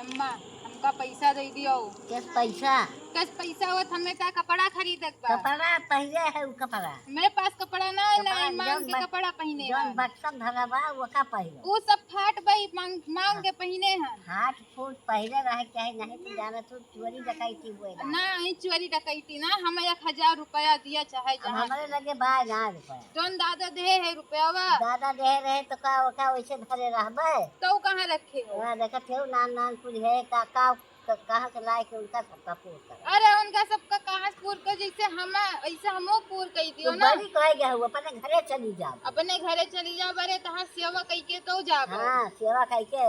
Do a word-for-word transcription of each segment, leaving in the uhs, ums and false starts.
अम्मा, हमका पैसा दे दियो। कस पैसा? कस पैसा होत, हमें का कपड़ा खरीदे के बा। कपड़ा पहले है उ कपड़ा। मेरे पास कपड़ा ना है, ना कपड़ा, इमान जौन के बच-, कपड़ा पहिने जौन हैं। बक्सम धरा बा, वो का पहले? उ सब फाट बई मांग, मांग के पहिने हैं। फाट फूट पहले रहे चाहे नहीं तो जाना तू चोरी डकैती हुए ना। ना, ई चोरी डकैती ना, हमें एक हजार रुपया दिया चाहे अब जहाँ हमरे से। लगे बा ना रुपया। जौन दादा देहे है रुपया बा। दादा देहे रहे तो का, का वैसे धरे रहबे? तो उ कहाँ रखे हो? वहाँ देखत हो, नान नान कुल है, का, का, क-, कहाँ से लाए के उनका सबका पूर कर। अरे उनका सबका कहाँ से पूर कर, जैसे हम, ऐसे हमो पूर कर दियो तो ना। बड़ी कहे गए हो, अपने घरे चली जाओ। अपने घरे चली जाओ, अरे तहाँ सेवा कई के तो जाबो। हाँ, सेवा कई के,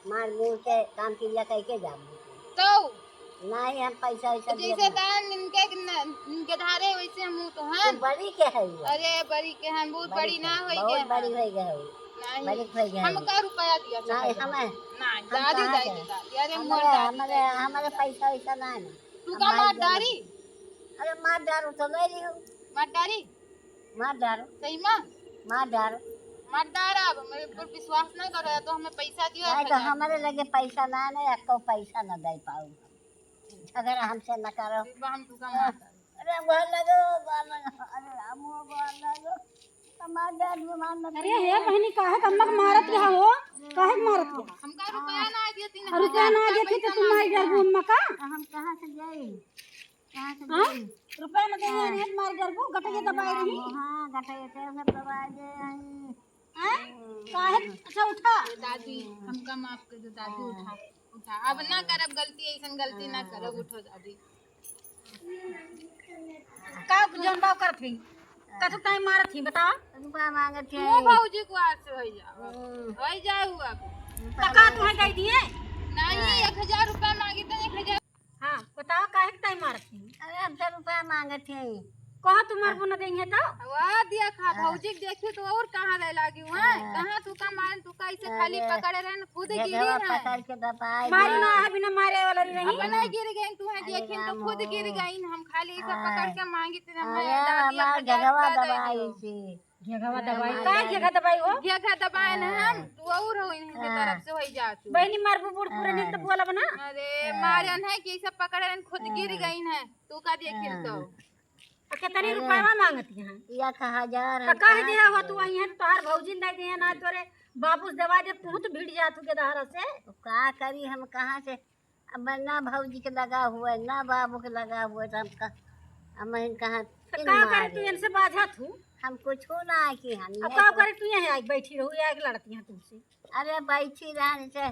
मार मुँह के काम किया कई के जाबो। तो नहीं, हम पैसा वैसा दिए जैसे ना। दान इनके न-, इनके धारे वैसे हम तो हैं। तो बड़ी के है वो। अरे बड़ी के हैं, बहुत बड़ी बड़ी के ना हैं, होई बहुत के बड़ी हैं। होई गए हो। नहीं, बड़ी होई गए हम हो। का रुपया दिया नहीं, चाहे हमें, नहीं, हम दादी कहाँ दाई से? के दादी, अरे मोर हमारे, दादी हमारे, दाई के हमारे दादी। पैसा वैसा ना है ना। तू हम का मार मार डारी? अरे मार डारो तो ले ली हो। मार डारी? मार डारो। सही माँ? मार डारो। मार डारा, अब मेरे ऊपर विश्वास नहीं करो या तो हमें पैसा दियो या नहीं तो खजाना। हमारे लगे पैसा ना है ना, या को पैसा ना दे पाऊ। झगड़ा हमसे न करो। फिर हम तुका मार डारी। अरे वो लगो, वो लगो, अरे राम वो, वो लगो। हमार डार, हमार मत अरे हे बहिनी, काहे के अम्मा के मारत रहा हो? काहे के मारत रहा? हमका रुपया ना दिए तीन अरे रुपया ना दिए थी तो तुम मार डार अम्मा का? हम कहाँ से जाई? कहाँ से हाँ? जाई? रुपया ना देंगे, हाँ। अरे मार डार वो, गटैया दबाए रही। हाँ, गटैया से सब दबाए दे रही। हैं? काहे? अच्छा, उठा। दादी, हमका माफ कर दो, दादी, उठा, उठा। अब ना करब गलती, ऐसन गलती ना करब, उठो दादी। का जौन बाव करत हई? कथु ताई मारत हई, बतावा। रुपया मांगत तू हई। भौजी को आज से होई जाओ। हम्म। होई जाओ अब। रुपया त का मांगत तुहे हई। दे दिए? नहीं, हाँ। एक हजार रुपया मांगी तो एक हजार। हाँ, बताओ, काहे के ताई मारत हई? अरे, हमसे रुपया मांगत हई। कहो, तुम्हार बुना देंगे तो? वाह, दिया खा, हाँ। भौजी के देखी तो और कहाँ रह लागी हुआ? हाँ। कहाँ तू का मारन, तू का ऐसे खाली अरे, पकड़े रहन, खुद ये गिरी घरवा ना। पकड़ के दबाई मारी दे। ना है, बिना मारे वाला रही। अपना गिर गई, तू है अरे देखिन तो राम खुद हो। गिर गई, हम खाली ऐसे हाँ। पकड़ के मांगी थे, हम अरे, दादी हमार अपन जान घरवा बता दे दबाई दियो। थी। घेघवा हाँ, दबाई, मार का डाल। घेघा दबाई हो? घेघा दबाए ना हाँ। हम, तू और हो इनके हाँ। तरफ से होई जा तू। बहिनी मारबू बूढ़ पुरानी हाँ। तो बोलब ना। अरे हाँ। मारन है कि सब पकड़न खुद गिर हाँ। गई है, तू का देखिन हाँ। तो। आ, कितनी अरे। रुपया मांगती हैं? एक हजार तो हम कह कहाँ दिया से हो तू देब? आई है, तोहार भौजी नहीं दिए ना, तोरे बाबू से दवा दे, तू तो भिड़ जा तू के दहारा से। तो का करी हम, कहाँ से अब ना भौजी के लगा हुआ है, ना बाबू के लगा हुआ है, तो हम का, हम इन कहाँ तो इन का करे मारे? तू इनसे बाझा थू? हम कुछ ना है कि हम अब ये का तो करे तू यहाँ आई बैठी रहू, या एक लड़ती हैं तुमसे? अरे बैठी रहन से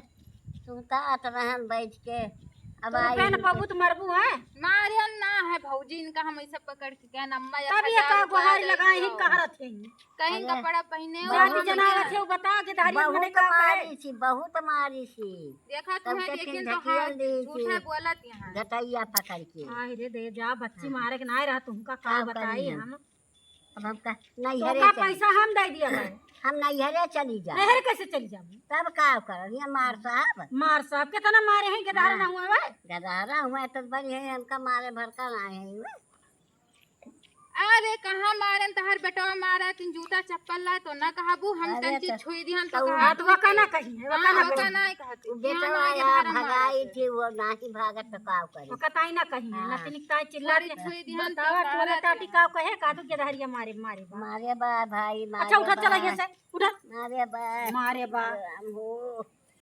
सुतात रहन बैठ के, अब तो आई रुपया न इनको पाबू तो मरबू है। मारे ना है भौजी, इनका हम ऐसे पकड़ के गए, अम्मा तब एक ये हजार का रुपया गुहार दे लगाए ही दियो। कह रहे थे। कहीं अरे, कपड़ा पहने हो, जाति बहुत जनावत है, वो बता के धारी मने बहुत का कहे। मारी सी, बहुत मारी सी। देखा तब तुम्हें के लेकिन तीन तो ढकेल हाथ दी झूठा थी। बोलत यहाँ। गटैया पकड़ के। हाय रे दे जा, बच्ची हाँ। मारे के ना रहा, तुमका का का बताई करी हम? हम? अब हम का, तो नैहरे का चली। पैसा हम दे दिया है। हम नैहरे चली जा। नैहर कैसे चली जाबू? तब का करब? ये मार साहब। मार साहब, कितना मारे हैं, गदार हाँ। ना हुआ है? गदारा हुआ तो बड़ी है, हमका मारे भरका ना है। अरे, कहाँ मारन तहार बेटवा मारा, तीन जूता चप्पल ला तो ना कहबू, हम अरे, तन चीज तो छुई दिहन तो तो कहा। हाँ, तो वका ना कही है, वका हाँ, ना वका कही। ना कहती। वो कि बेटवा हमारे यहाँ घर में भगाई मारत है। थी, वो नाही भागत तो का करी? वका ताई ना कही है, हाँ। ना तनिक ताई चिल्ला थोड़ी के छुई दिहन तो बतावा, कहा टोला रहती टाटी है। का कहे, का तू के धरिया मारे, मारे बा। मारे बा भाई, अच्छा, मारे उठा, चला बा। यहाँ से, उठा। मारे बा। मारे बा। राम हो।